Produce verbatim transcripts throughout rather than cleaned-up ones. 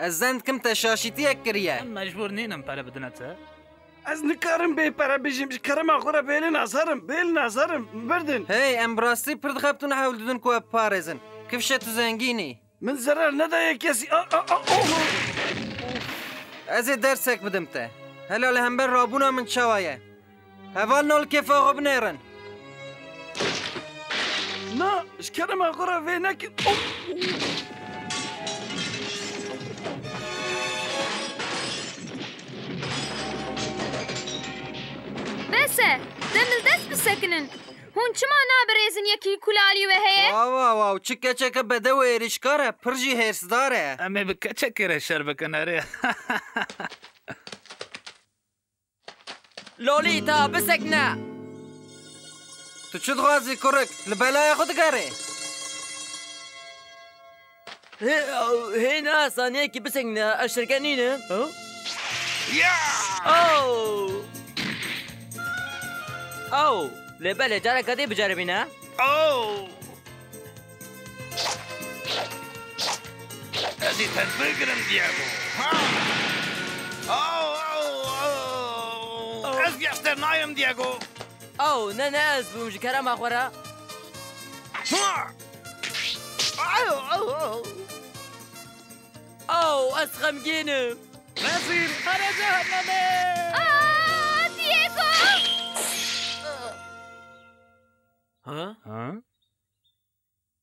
Ez zen dikim te şaşîtiyek kiriye. Em mecbûr nînin pere bidine te. Ez nikarim bê pere bijîm, ji kerema xwe re bêlin ez herim, bêlin ez herim, birdin. Hey, em bi rastî pir dixebtin û hewl didin ku we biparêzin. Kifşe tu zengîn î. Min zerer nedaye kesî. A, a, a, oh! Ez ê dersek bidim te. Hela li hember rabûna min çawa ye? Hevalno li kêfa xwe binêrin. Na, ji kerema xwe re vê nekin. Oh! Bes e, dem li dest bisekinin. Hûn çima nabirêzin yekî ku li alî we heye? Waw, waw, waw, çi keçeke bedew û êrîşkar e, pir jî hêrsdar e. Em ê bi keçekê re şer bikin, erê. Lolîta, bisekne! Tu çi dixwazî, kurik? Li belaya xwe digerê? Hê, hê, na, saniyekî bisekne, ez şirke nînim. Ha? Ya! Oh! Oh! Lê belê, careke dî biceribîne. Oh! Ez ê te bigirim, Diego. Ha! Oh, oh, oh. Ez vê ji te nayêm, Diego. Oh, ne, ne, ez bûm ji kerema xwe re. Ha! Oh, oh, oh. Oh, ez xemgîn im. Rezîl, here cehennemê! Aa, Diego! Ha? Ha?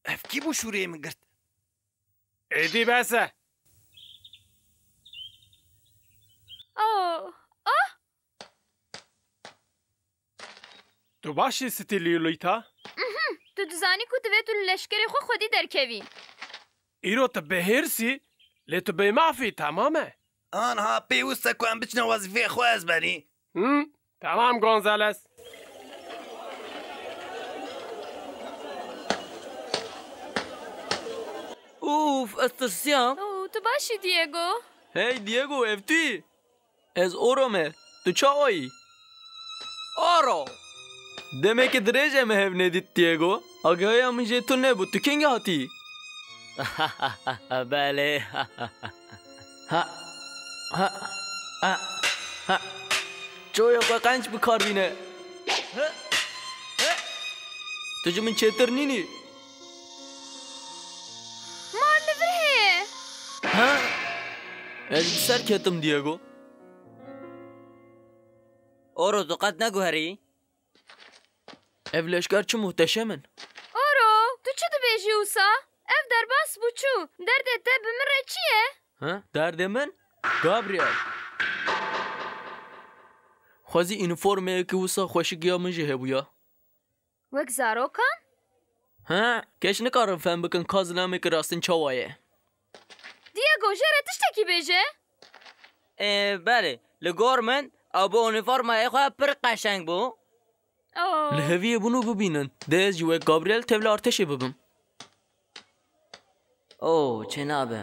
Ev kî bû şûreyê min girt? Êdî bes e. Oh, oh! Tu baş î, Stîlî Lîta? Mhm, tu dizanî ku divê tu li leşkerê xwe xwedî derkevî. Îro tu bêhêrs î, lê tu bêmaf î, temam e? Anha pêwist e ku em biçine wezîfeyê xwe ezberî. Hı? Tamam, Gonzales. Ûf, ez tirsiyam. Oo, tu baş î, Diego? Hey, Diego, ev tu yî? Ez Oro me. Tu çawa yî? Oro! Demeke dirêj e me hev nedît, Diego. Agahiya min jê tune bû. Tu kengî hatî? Belê. Ha, ha, ha, ha. Çoya xwe qenc bi kar bîne. He? He? Tu ji min çêtir nînî. Mar li vir heye. Ha? Ez bi ser ketim, Diego. Oro, tu qet neguherî? Ev leşker çi muhteşem in. Oro, tu çi dibêjî wisa? Ev derbas bû çû. Derdê te bi min re çi ye? Ha? Derdê min? Gabriel. Xwezî uniformeyekî wisa xweşik ya min jî hebûya. Wek zarokan? Ha, kes nikarin fehm bikin ka zilamekî rastin çawa ye. Diego, jê re tiştekî bêje. Ê, belê, li gor min ew bi unîformayê xwe pir qeşeng bû. Oh. Li heviyê bûn û bibînin. Dê ez jî wek Gabriel tevlî artêşê bibim. Oh, çênabe.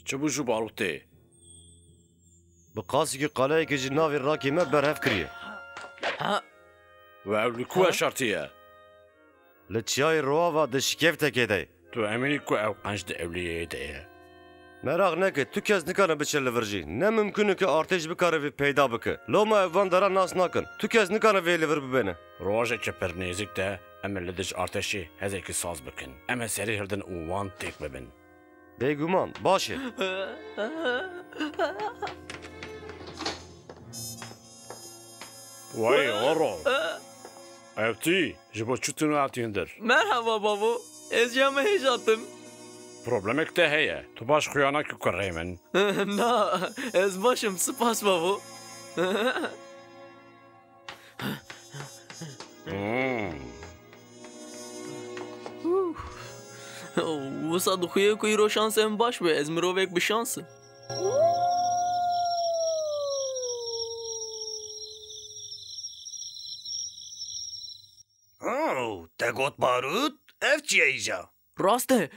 Çi bû ji barûtê? Bi qasikî qaleyekî ji navê rakê me berhev kiriye. Ha? We ew li ku Ha? eşartiye? Li çiyayê Roava di şikeftekê de ye. Tu emîn î ku ew qenc di ewliyeyê de ye? Meraq neke, tu kes nikane biçe li vir jî. Ne mimkun e ku artêş bikare vê peyda bike. Loma ev van dera nas nakin. Tu kes nikane vê li vir bibêne. Rojekê pir nêzîk de em ê li dij artêşî hêzekî saz bikin. Em ê serî hildin û wan têk bibin. Bêguman, baş e. Wey, Oro. Ev tu yî, ji bo çi tune hatî hundir? Merhaba bavo, ez ya me hêj hatim. Problemek te heye, tu baş xuya nakî kurê min. Na, ez baş im, spas bavo. Hmm. Wisa dixuye ku îro şansê min baş be, ez mirovek bi şans im. Oh, te got barût? Ev çi ye îja? Rast e.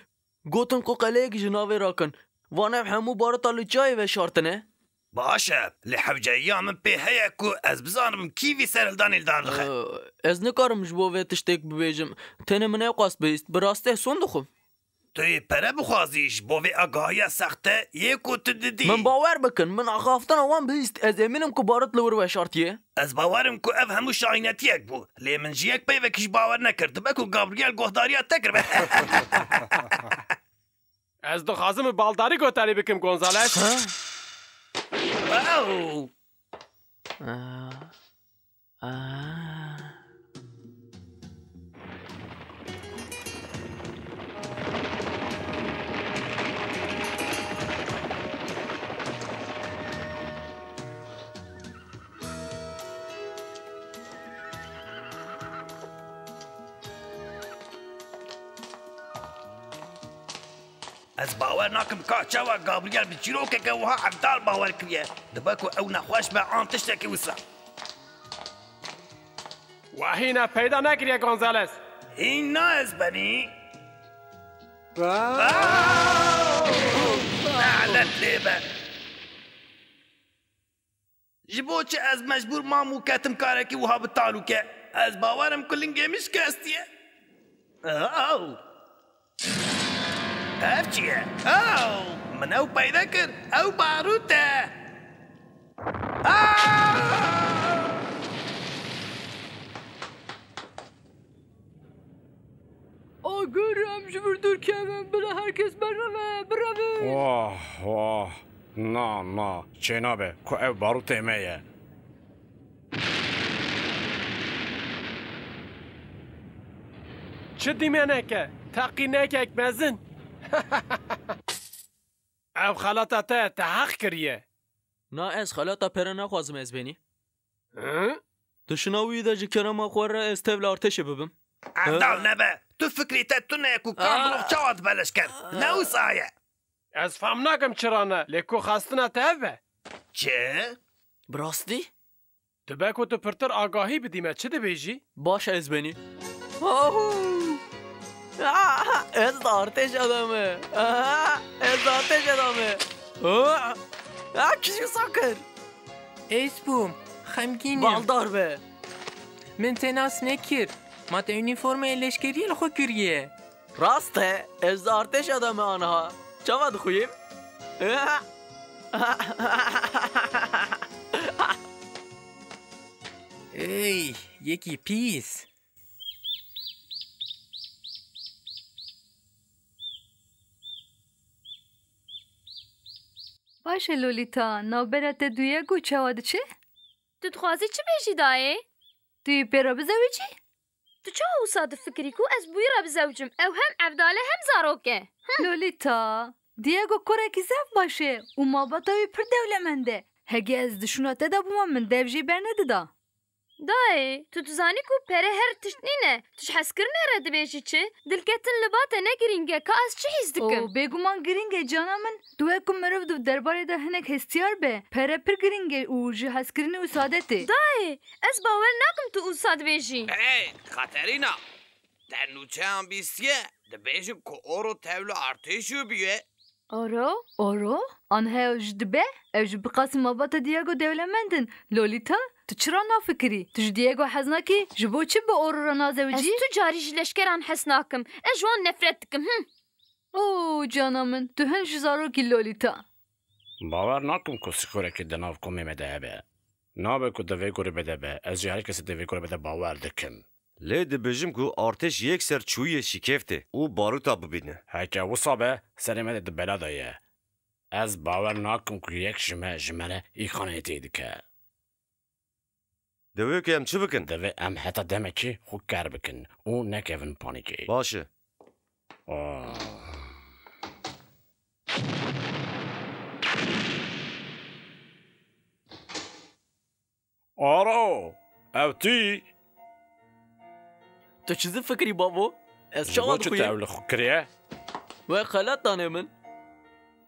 Gotin ku qeleyek ji navê rakin. Van ev hemû barûta li çiyayê veşartine? Baş e, lê hewceyiya min pê heye ku ez bizanim kî vî serhildanê li dar dixe. Ee, ez nikarim ji bo vê tiştek bibêjim. Tenê min ew qas bihîst. Bi rastî ez son dixwim. Tu yê pere bixwazî ji bo vê agahiya sexte yê ku tu didî. Min bawer bikin, min axaftina wan bihîst. Ez emîn im ku barut li wir veşartiye. Ez bawer im ku ev hemû şahînetiyek bû. Lê min ji yek peyvekî jî bawer nekir. Dibe ku Gabriel guhdariya te kiribe. Ez dixwazim bi baldarî gotarî bikim, Gonzales. Ha? Ew! Ah. Ah. Ez bawer nakim ka çawa Gabriel bi çîrokeke wiha evdal bawer kiriye. Dibe ku ew nexweş be an tiştekî wisa. We hîna peyda nekiriye, Gonzales. Hîna ez benî. Nalet lê be. Ji bo çi ez mecbûr mam û ketim karekî wiha bi talûke? Ez bawer im ku lingê min şikestiye. Aw! Ev çi ye? Aw! Min ew peyde kir. Ew barût e. Aw! Agir, em ji vir dûr kevin, bila her kes bereve, bireve. Wah, wah. Na, na, çênabe, ku ev barûtê me ye. Çi dîmeneke, teqînekek mezin. Ev xelata te, te heq kiriye. Na, ez xelata pere naxwazim ez benî. Hı? Di şina wî de ji kerema xwe re ez tev li artêşê bibim. Evdal nebe. Tu fikrê te tune ye ku Aa! Kandrov çawa dibe leşker. Ne wisa ye? Ez fam nakim çira ne, lê ku xwestina te ev e. Çi? Bi rastî? Dibe ku tu pirtir agahî bidî me, çi dibêjî? Baş e, ez benî. Ahu! Ah, ez di artêşa de me. Ah, ez di artêşa de me. Ah, ah, kî wisa kir? Ez bûm, xemgîn im. Baldar be. Min te nas nekir. Ma te unîformaya leşkeriyê li xwe kiriye. Rast e, ez di artêşa de me aniha. Çawa dixuyîm? Ey, yekî pîs. Baş e Lolita, navbera te Diego çawa diçe? Tu dixwazî çi bêjî dayê? Tu yê pê re bizewicî? Tu çawa wisa difikirî ku ez bi wî re bizewicim? Ew hem evdal e hem zarok e. Hm. Lolita, Diego kurekî zehf baş e û malbata wî pir dewlemend e. Hegî ez di şûna te de bûma, min dev jê bernedida. Dayê, tu dizanî ku pere her tişt nîne. Tu ji hezkirinê re dibêjî çi? Dilketin li ba te ne girîng e, ka ez çi hîs dikim? O, bêguman girîng e cana min. Tu wek ku mirov di derbarê de hinek hestiyar be, pere pir girîng e û ji hezkirinê û saadetê. Dayê, ez bawer nakim tu wisa dibêjî. Hey, Katerina! Te nûçeyan bîstiye? Dibêjin ku Oro tevli artêşî bûye. Oro? Oro? An heya jî dibe? Ew jî bi qasî malbata Diego dewlemend in. Lolita, tu çira nafikirî? Tu ji Diego hez nakî? Ji bo çi bi Oro re nazewicî? Ez tu carî ji leşkeran hez nakim. Ez ji wan nefret dikim. Hm. Oo, cana min, tu hin ji zarokî Lolita. Bawer nakim ku sîxurekê di nav komê me de hebe. Nabe ku di vê gorî bide be. Ez jî her kesê di vê gorî bide bawer dikim. Lê dibêjim ku artêş yekser çûye şikêftê û barûta bibîne. Heke wisa be, serê me de di bela de ye. Ez bawer nakim ku yek ji me ji me re îxanetê dike. Divê ku em çi bikin? Divê em heta demekî xwe ker bikin û nekevin panîkê. Baş e. Ah. Aro, ev tî? Tu çi zifikirî bavo? Ez çawa dixuyim? Ji bo çi te ew li xwe kiriye? We xelat dane min.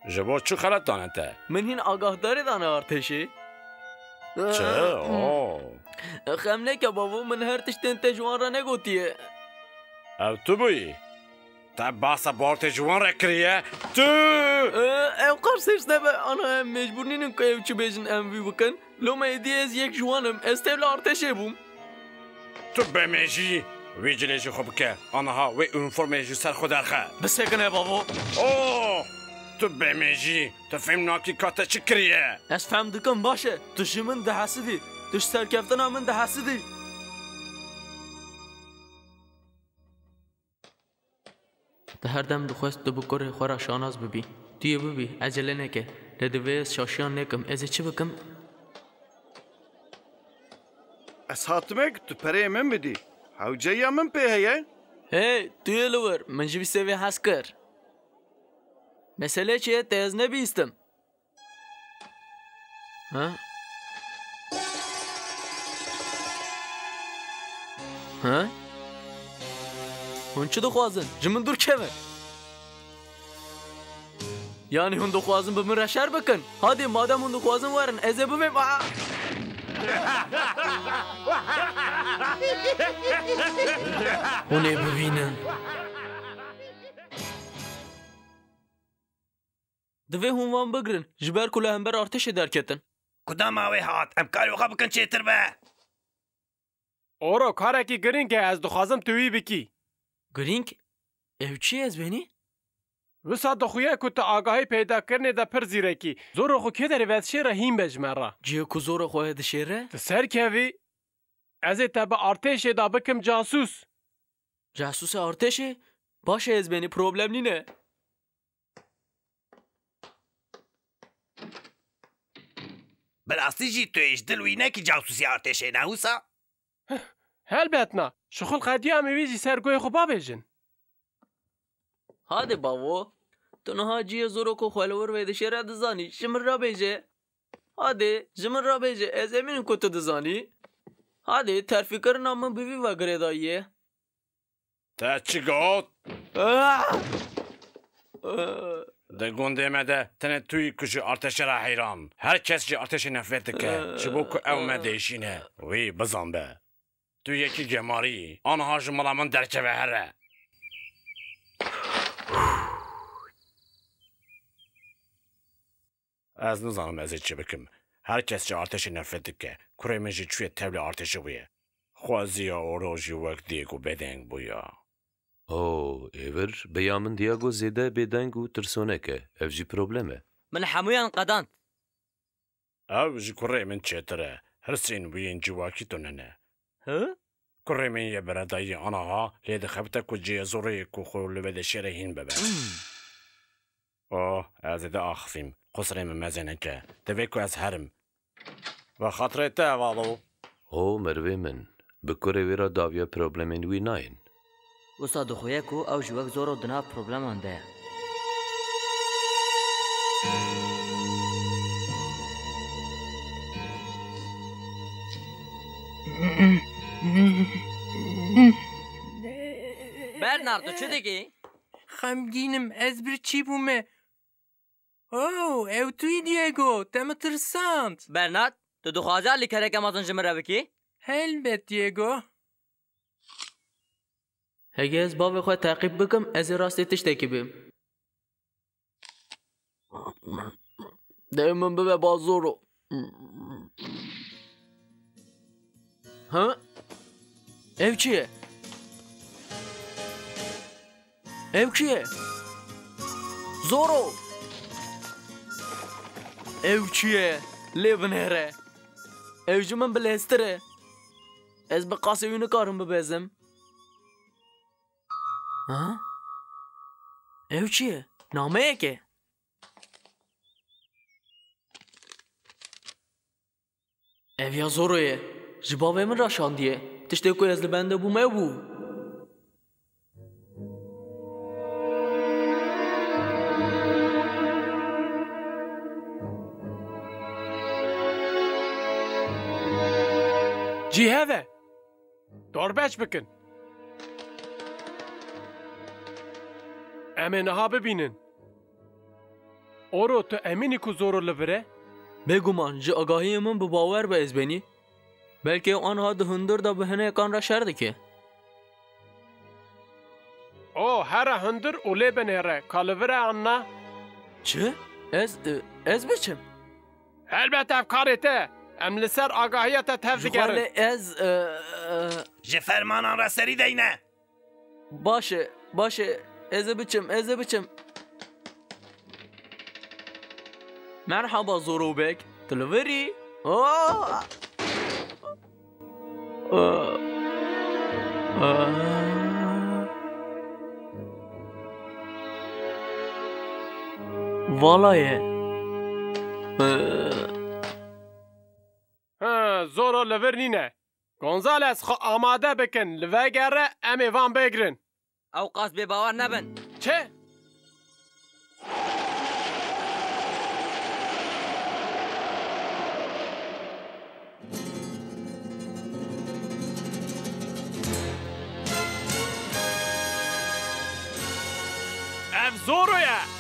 Ji bo çi xelat dane te? Min hîn agahdarî dane artêşê. Çi? Oh. Xem neke bavo, min her tiştên te ji wan re negotiye. Ev tu bûyî? Te basa bortê ji wan re kiriye. Tu! Ee, ew qas hêrs nebe, ana em mecbûr nînin ku ew çi bêjin em vî bikin. Loma êdî ez yek ji wan im, ez tevla artêşê bûm. Tu bêmêjî! Wî cilê ji xwe bike, aniha wê uniformê ji ser xwe derxe. Bisekine bavo. Oh! Tu bêmêjî! Tu fêm nakî ka te çi kiriye? Ez fem dikim, baş e. Tu ji min dihesidî. Tu ji serkeftina min dihesidî. Te her dem dixwest tu bi kurê xwe re şanas bibî. Tu yê bibî, ecele neke. Lê divê ez şaşiyan nekim. Ez ê çi bikim? Ez hatime ku tu pereyê min bidî. Hewceya min pê heye. Hey, tu yê li wir, min ji vî sêvê hez kir. Mesele çi ye, te ez nebihîstim. Ha? Ha? Hûn çi dixwazin? Ji min dûr kevin. Yanî hûn dixwazin bi min re şer bikin? Hadê, madem hûn dixwazin werin, ez ê bivêm. Aa! Hûn ê bivînin. Divê hûn wan bigrin, ji ber ku li hember artêşê derketin. Ku dema wê hat, em karê xwe bikin çêtir be. Oro, karekî girîng e, ez dixwazim tu wî bikî. Girîng? Ew çi ye ez benî? Wisa dixuye ku tu agahî peydakirinê de pir zîrekî. Zoro xwe kê derê vedişêre hîn be ji me re. Cihê ku Zoro xwe dişêre? Tu serkevî, ez ê te bi artêşê de bikim casûs. Casûsê artêşê? Baş e ez benî, problem nîne. Bi rastî jî tu ê ji dil wî nekî casûsê artêşê, ne wisa? Helbet na. Şixul qediya em ê wî jî ser guhê xwe babêjin. Hadê bavo, tu niha cihê Zoro ku xwe li wir vedişêre dizanî, ji min re bêje. Hadê, ji min re bêje, ez emînim ku tu dizanî. Hadê, terfîkirina min bi vî ve girêdayî ye. Te çi got? Ah! Ah! Di gundê me de tenê tu yî ku ji artêşê re heyran. Her kes ji artêşê nefret dike. Ji bo ku ew me diêşîne, wî bizan be. Tu yekî gemarî yî. Aniha ji mala min derkeve here. Ez nizanim ez ê çi bikim. Her kes ji artêşê nefret dike. Kurê min jî çûye tevlî artêşê bûye. Xweziya Oro jî wek Diego bêdeng bûya. Oh, êvir, bi ya min Diego zêde bêdeng û tirsonek e. Ev jî problem e. Min hemûyan qedand. Ew ji kurê min çêtir e. Hirsên wî yên civakî tune ne. Hi? Kurê min yê beredayî aniha lê dixebite ku cihê Zoroyê ku xwe li vê deşê re hîn bibe. Hmm. Oh, ez ê diaxivîm. Qusrê min mezê neke. Divê ku ez herim. Bi xatirê te, hevalû. Ho, merivê min. Bi kurê wê re dawiya problemên wî nayên. Wisa dixuye ku ew jî wek Zoro di nav probleman de ye. Bernardo, çi dikî? Xemgîn im, ez birçî bûme. Oh, ew tu yî Diego, te min tirsand. Bernard, tu dixwazî alîkareke mezin ji min re bikî? Helbet, Diego. Hege ez bavê xwe teqîb bikim, ez ê rastê tiştekî bêm. Dê min bibe ba Zoro. Ha? Ev çi ye? Ev çi ye? Zoro! Ev çi ye? Lê binêre. Ev ji min bileztir e. Ez bi qasê wî nikarim bibezim. Ha? Ev çi ye? Nameyek e? Ev ya Zoro ye. Ji bavê min re şandiye. Tiştê ku ez li bende bûme bû. Cî hev e. Dorbeç bikin. Em ê niha bibînin. Oro, tu emîn î ku Zoro li vir e? Bêguman, ji agahiyê min bi bawer be ez benî. Belkî ew aniha di hundir de bi hinekan re şer dike. O, here hundir û lê binêre, ka li vir e an na? Çi? Ez, e, ez biçim? Helbet ev karê te. Em li ser agahiya te tev digerin. Ji xwe lê ez, e, e, Ji fermanan re serî deyne. Baş e, baş e. Ez ê biçim, ez ê biçim. Merhaba Zorobek. Tu li vir î? Aa! Aa! Aa! Vala ye. Aa! Ha, Zoro li vir nîne. Gonzales, xwe amade bikin, li vegere em ê van bigrin. Ew qas bêbawer nebin. Çi? Ev Zoro ye.